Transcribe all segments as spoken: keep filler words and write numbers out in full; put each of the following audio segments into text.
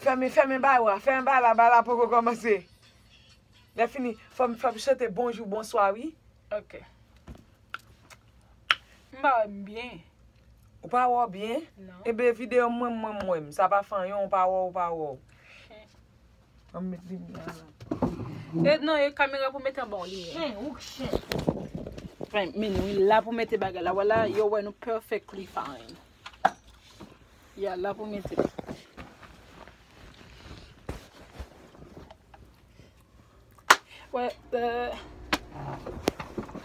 Fèmen, fèmen bagay la, fèmen bagay la, bagay la poko kòmanse. Lè fini, fò m, fò m chante bonjou, bonswa, wi. Ok. M pa wè m byen. Ou pa wè w byen? Non. Ebyen, videyo mwen, mwen, mwen, sa pa fè anyen, ou pa wè w, ou pa wè w. Chen. An met limyè a la. E non, e kamera pou mete anba yon limyè. Chen, ou k chen. Fine, men nou la pou mete bagay la. Vwala, yo wè nou perfectly fine. Ya, la pou mete. Wè, euh,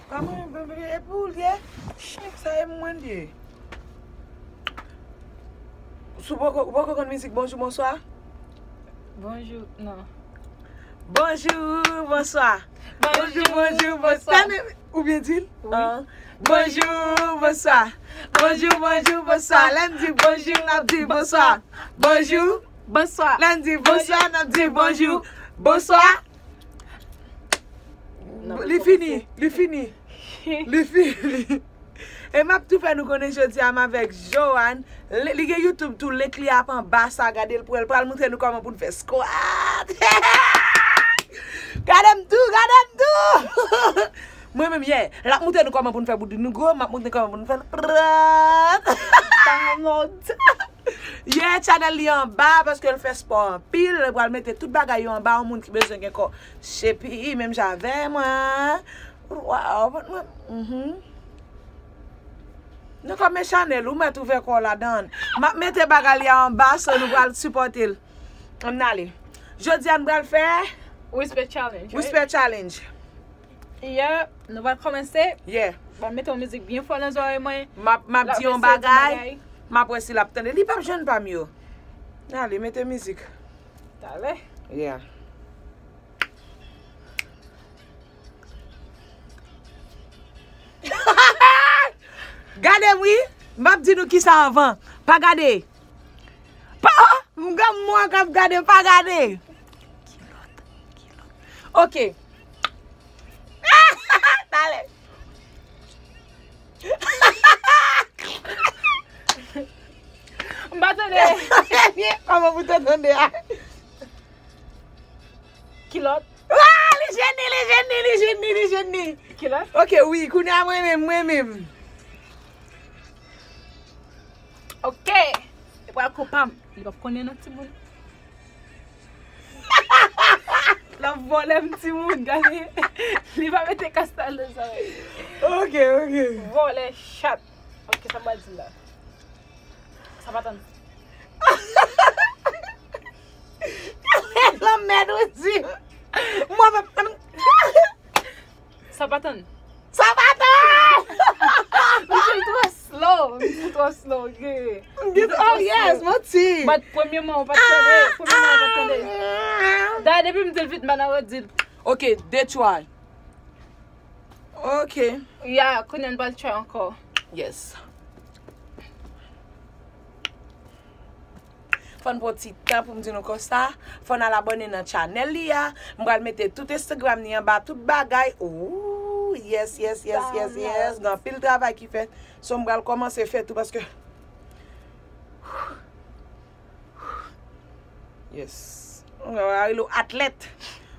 pa mwen, e pou l ye. Chen sa e mwen l ye. Si w poko, ou poko konn mizik bonjou, bonswa? Bonjou, non. Bonjou, bonswa. Bonjou, bonjou, bonswa. Tande, ou byen di l? Wi. Ah. Bonjou, bonswa. Bonjou, bonjou, bonswa. Lè n di bonjou, n ap di bonswa. Bonjou. Bonswa. Lè n di bonswa, n ap di bonjou. Bonswa. Li fini, li fini. Li fini. E m ap tou fè nou konnen jodi a m avèk Joanne. Li, li gen YouTube tou, link li ap anba sa, gade l pou wè. L pral montre nou kòman pou n fè squat. Gade m tou, gade m tou. Mwen menm, yeah. L ap montre nou kòman pou n fè bouda nou gwo, m ap montre kòman pou n fè l. Download. Yeah, channel li anba paske l fè spò anpil. Li pral mete tout bagay yo anba, yon moun ki bezwen gen kò chepi, menm jan avè mwen. Wow, mwen, mhm. Nou kòm e chanèl, ou mèt ouvè kò w ladan. M ap mete bagay li anba, so nou pral sipòte l. Ann ale. Jodi a, nou pral fè Whisper Challenge, right? Whisper Challenge. Yeah, nou pral kòmanse. Yeah. Ban mete yon mizik byen fò nan zòrèy mwen. M ap, m ap di yon bagay. M ap wè si l ap tande. Li p ap jwenn pa m yo. Ale, mete mizik. Talè. Yeah. Gade m wi, m ap di nou kisa anvan. Pa gade. Pa, oh, m granmoun k ap gade, pa gade. Ok. Talè. M pa tande. Kòman pou te tande a? Kilòt. Ah, li jwenn li, li jwenn li, li jwenn li, li jwenn li. Kilòt? Ok, wi, kounye a mwen menm, mwen menm. Ok. E pral kou pa m. Li p ap konnen non, timoun. L ap vòlè m, timoun, gade. Li pa mete kastèl nan zòrèy. Ok, ok. Vòlè chat. Ok, sa m pral di la. Sa pa tann. Lanmèd ou di. Mwen menm. Sa pa tann. Sa pa tann! Misye twò slow. Misye twò slow, ok. Misye twò slow. Oh, yes, manti. But premyèman, ou pa t tande. Premyèman, ou pa t tande. Dayè, depi m di l vit, m pa nan redi l. Ok, de try. Ok. Ya, kounye a n pral try ankò. Yes. Fò n pran ti tan pou m di nou konsa. Fò n al abòne nan channel li a. M pral mete tout Instagram li anba, tout bagay. Ooh, yes, yes, yes, yes, yes. Gen anpil travay ki fèt. So, m pral kòmanse fè tou paske. Yes. Mwen rele w atlèt.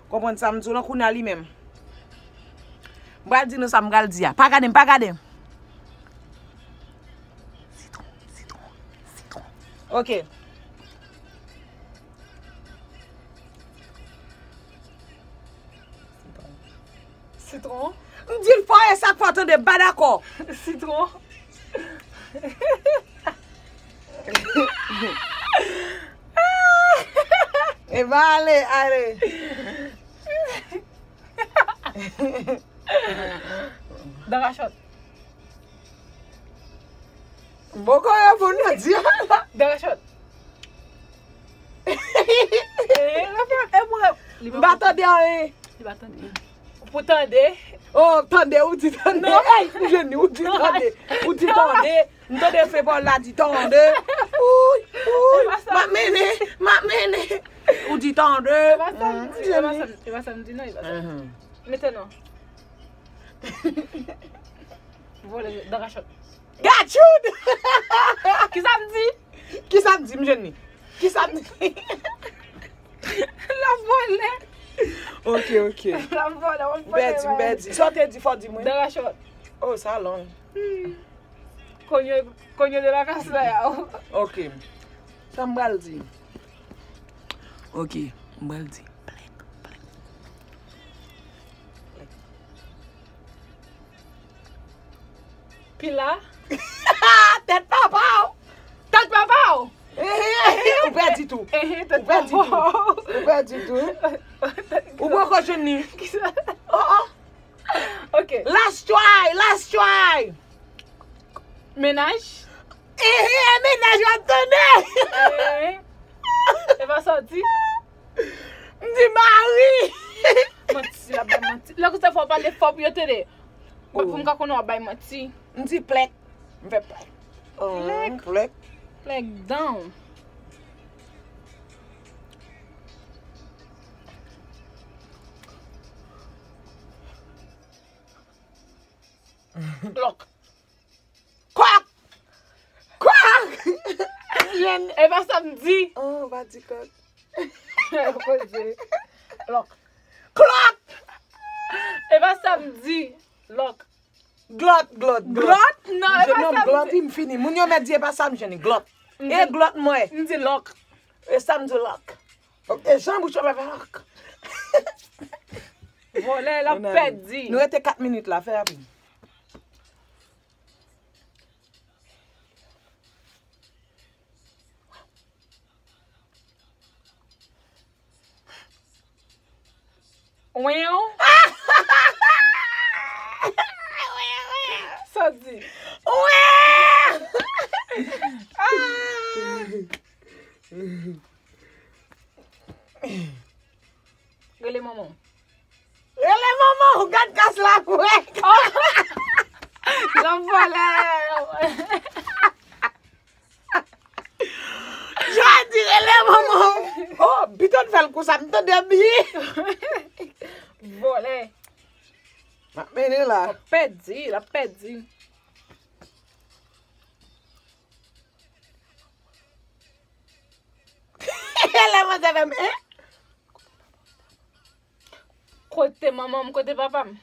Konprann sa m di w lan kounye a li menm. M pral di nou sa m pral di a. Pa gade m, pa gade m. Sitwon, sitwon, sitwon. Ok. Sitwon. M di l fò e sa k fè w tande, m pa dakò. Sitwon. E ba ale, ale. Dan kachòt. Boko yo pou nou di. Dan kachòt. E, e, e, e, li pa tande anyen. Li pa tande. Pou tande. Oh, tande, ou di tande. Non. Ey, ou jwenn li, ou di tande. Ou di tande. M tande fè pa w la di tande. Ouy, ouy. M ap mennen, m ap mennen. Ou di tande. E pa sa m di, e pa sa m, e pa sa m di non, e pa sa. Mete non. Vòlè dan kachòt. Gachou! Kisa m di? Kisa m di, m jwenn li? Kisa m di? L ap vole. Ok, ok. L ap vole, w ap vole. M pèdi, m pèdi. Sa w te di, fò di mwen. Dan rachòt. Oh, sa long. Konyo, konyo de la kas la ya. Ok. Sa m pral di? Ok, m pral di. Plèk, plèk. Pila. Tèt papa w. Tèt papa w. Ou pèdi tou. Ou pèdi tou. Ou pèdi tou. Ou poko jwenn li. Oh, oh. Ok. Last try, last try. Mennaj. Ehe, e mennaj w ap tande. Eh, e pa sa w di? M di mari. Manti, l ap bay manti. Lè konsa fò w pale fò pou yo tande. Bon, pou m ka konnen w ap bay manti. M di plèk. M fè plèk. Oh, plèk. Plèk. Plèk dan. Lòk. Kòk! Kòk! Jèn. E pa sa m di. Oh, pa di kòk. Poze. Lòk. Klòk! E pa sa m di. Lòk. Glòt, glòt, glòt. Glòt? Non, e pa sa m di. Glòt, m fini. Moun yo mèt di e pa sa m jwenn. Glòt. E glòt mwen. M di lòk. E sa m di lòk. E jan bouch yo fè lòk. Vòlè, l ap pèdi. Nou rete kat minit la, fè rapid. Sa w di? Ah! Rele manman w. Rele manman w, gad kas la kwèk. Oh! L ap vole. Jodi, rele manman w. Oh, pito n fè l konsa, m tande byen. Vòlè. M ap mennen la. L ap pèdi, l ap pèdi. Lè manzè fè m, hein? Kote manman m, kote papa m?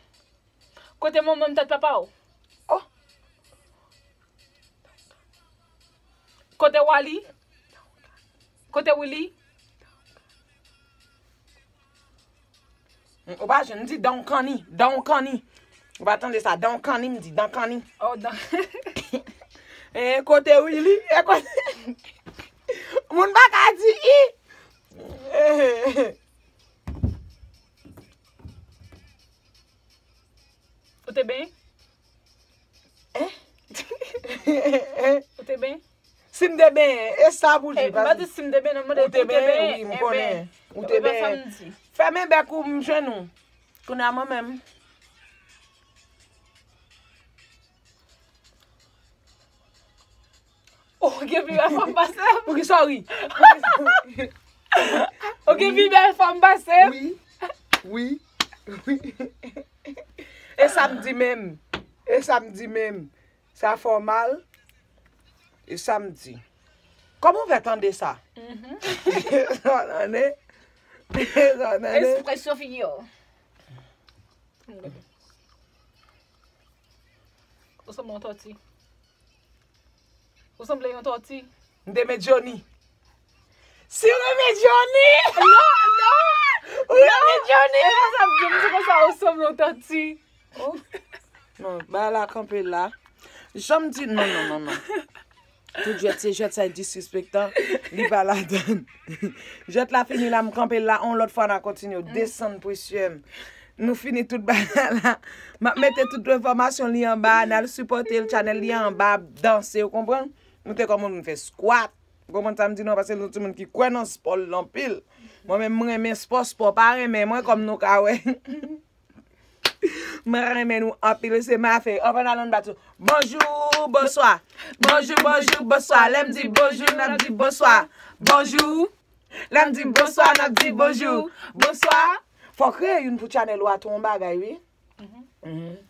Kote manman m, tèt papa w? Oh. Kote Wally? Kote Willy? Ou pa jwenn, m di dan w kanni, dan w kanni. Ou pa tande sa, dan w kanni, m di dan kanni. Oh, dan. E kote Willy? E kote? Moun pa ka di i. Ou te benyen? Hein? Ou te benyen? Si m te benyen, e sa pou di, eh, m pa di si m te benyen, non, m mande ou te benyen, wi, m konnen. Ou te benyen. Fèmen bèk ou, m jwenn ou. Kounye a mwen menm. Ou gen pi bèl fanm pase m. Poukisa w ri? Ou gen pi bèl fanm pase m. Wi. Wi. Wi. E sa m di menm. E sa m di menm. Sa fè w mal. E sa m di. Kòman w fè tande sa? Mhm. Sa w tande? Sa w tande? Ekspresyon figi w. Ou sanble yon tòti. Ou sanble yon tòti. M te met Johnny. Si w renmen Johnny! Non, non! Ou renmen Johnny! E pa sa m di, m di konsa, ou sanble yon tòti. Oh. Non, bagay la kanpe la. Jan m di, non, non, non, non. Tout jwèt se jwèt, sa e disrespektan. Li pa ladann. Jwèt la fini la, m kanpe la. On lòt fwa, n a kontinye. Desann, presyè m. Nou fini tout bagay la. M ap mete tout enfòmasyon li anba. N al sipòte l, chanèl li anba, ap danse, ou konprann? Nou te kòmanse moun fè squat. Ou konprann sa m di nou an, paske nou timoun ki kwè nan spò l anpil. Mwen menm, m renmen spò, spò pa renmen mwen, kòm nou ka wè. Mwen renmen nou anpil, se mafe. Anvan n al, ann bat yo. Bonjou, bonswa. Bonjou, bonjou, bonswa. Lè m di bonjou, n ap di bonswa. Bonjou. Lè m di bonswa, n ap di bonjou. Bonswa. Fò w kreye youn pou chanèl ou a tou, yon bagay, wi. Mhm.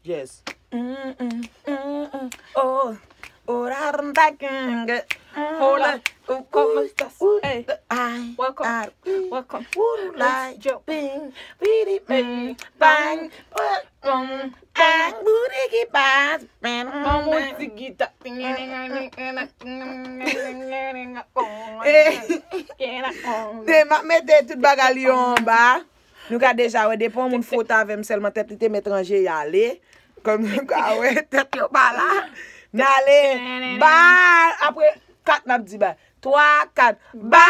Yes. Mm, mm, mm, mm. Oh, oh, da, da, da, da. Hola. ¿Cómo estás? Hey. Ay, Welcome. ah, Welcome. Woo, like, Joe. Bing, bidi, bing, bang, bang, bang, booty, bang, bang, Vamos bang. Zigita. Eh, de m ap mete tout bagay li yo anba. Nou ka deja wè, depi yon moun fwote avè m sèlman, tèt li te mèt ranje y ale. Kòm nou ka wè, tèt yo pa la. N ale. Ba, apre kat n ap di ba. Twa, kat. Ba!